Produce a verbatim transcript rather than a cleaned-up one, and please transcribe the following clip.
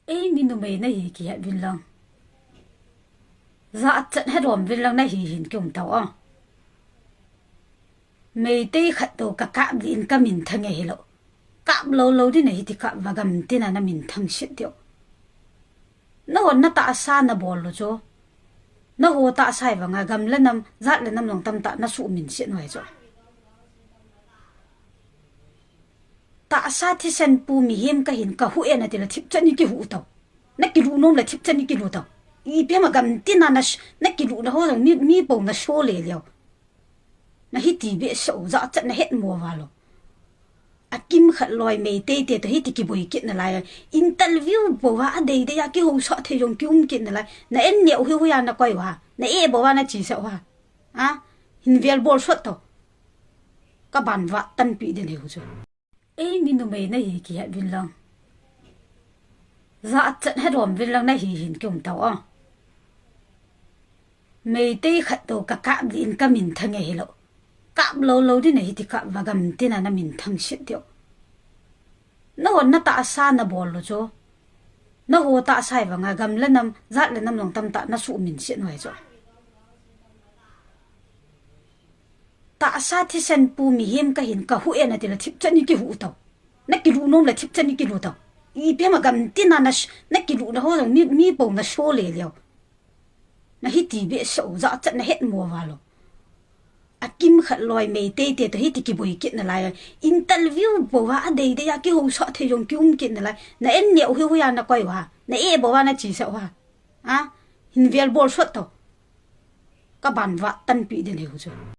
Eimi numei nahi kihet uvin lang, jachat he lom uvin lang, nahi hin kium tau a. Meitei khat toh kakap lih in kaminthang e hilou. Kap lou lou ding nahi ti kap uva, gam tina naminthang sit diu. Nahon natahsa nabol lou chu, naho tahsa hi vanga gam le nam, jat le nam jong tamtah nasuh min sit nai chu. Tahsa thisan pu mihem kahin kahuh e natile thipchan ikihuh tau. Nakiluh nom le thipchan ikiluh tau. Ipi ham a gam tina na, nakiluhna ho jong mi, mi pou naso le leu. Nahiti behseh u, jachat nahet mo uva lou. Akimkhat loi Meitei te toh hiti kiboi kit nalai. Interview bou a adeidei a kihousah thei jong kium kit nalai. Na en neo hi hoiya nakoi uva, na eh bou a nachesah uva. A, hin vel bol sot tau. Kaban vat tanpeh ding ahiu chu. Eimi numei nahi kihet uvin lang, jachat he lom uvin lang, nahi hin kium tau a. Meitei khat toh kakap lih in kaminthang e hilou. Kap lou lou ding nahi ti kap uva, gam tina naminthang sit diu. Nahon natahsa nabol lou chu, naho tahsa hi vanga gam le nam, jat le nam jong tamtah nasuh min sit nai chu. Tahsa thisan pu mihem kahin kahuh e natile thipchan ikihuh tau. Nakiluh nom le thipchan ikiluh tau. Ipi ham a gam tina na, nakiluhna ho jong mi, mi pou naso le leu. Nahiti behseh u, jachat nahet mo uva lou. Akimkhat loi Meitei te toh hiti kiboi kit nalai. Interview bou a adeidei a kihousah thei jong kium kit nalai. Na en neo hi hoiya nakoi uva, na eh bou a nachesah uva. A, hin vel bol sot tau. Kaban vat tanpeh ding ahiu chu.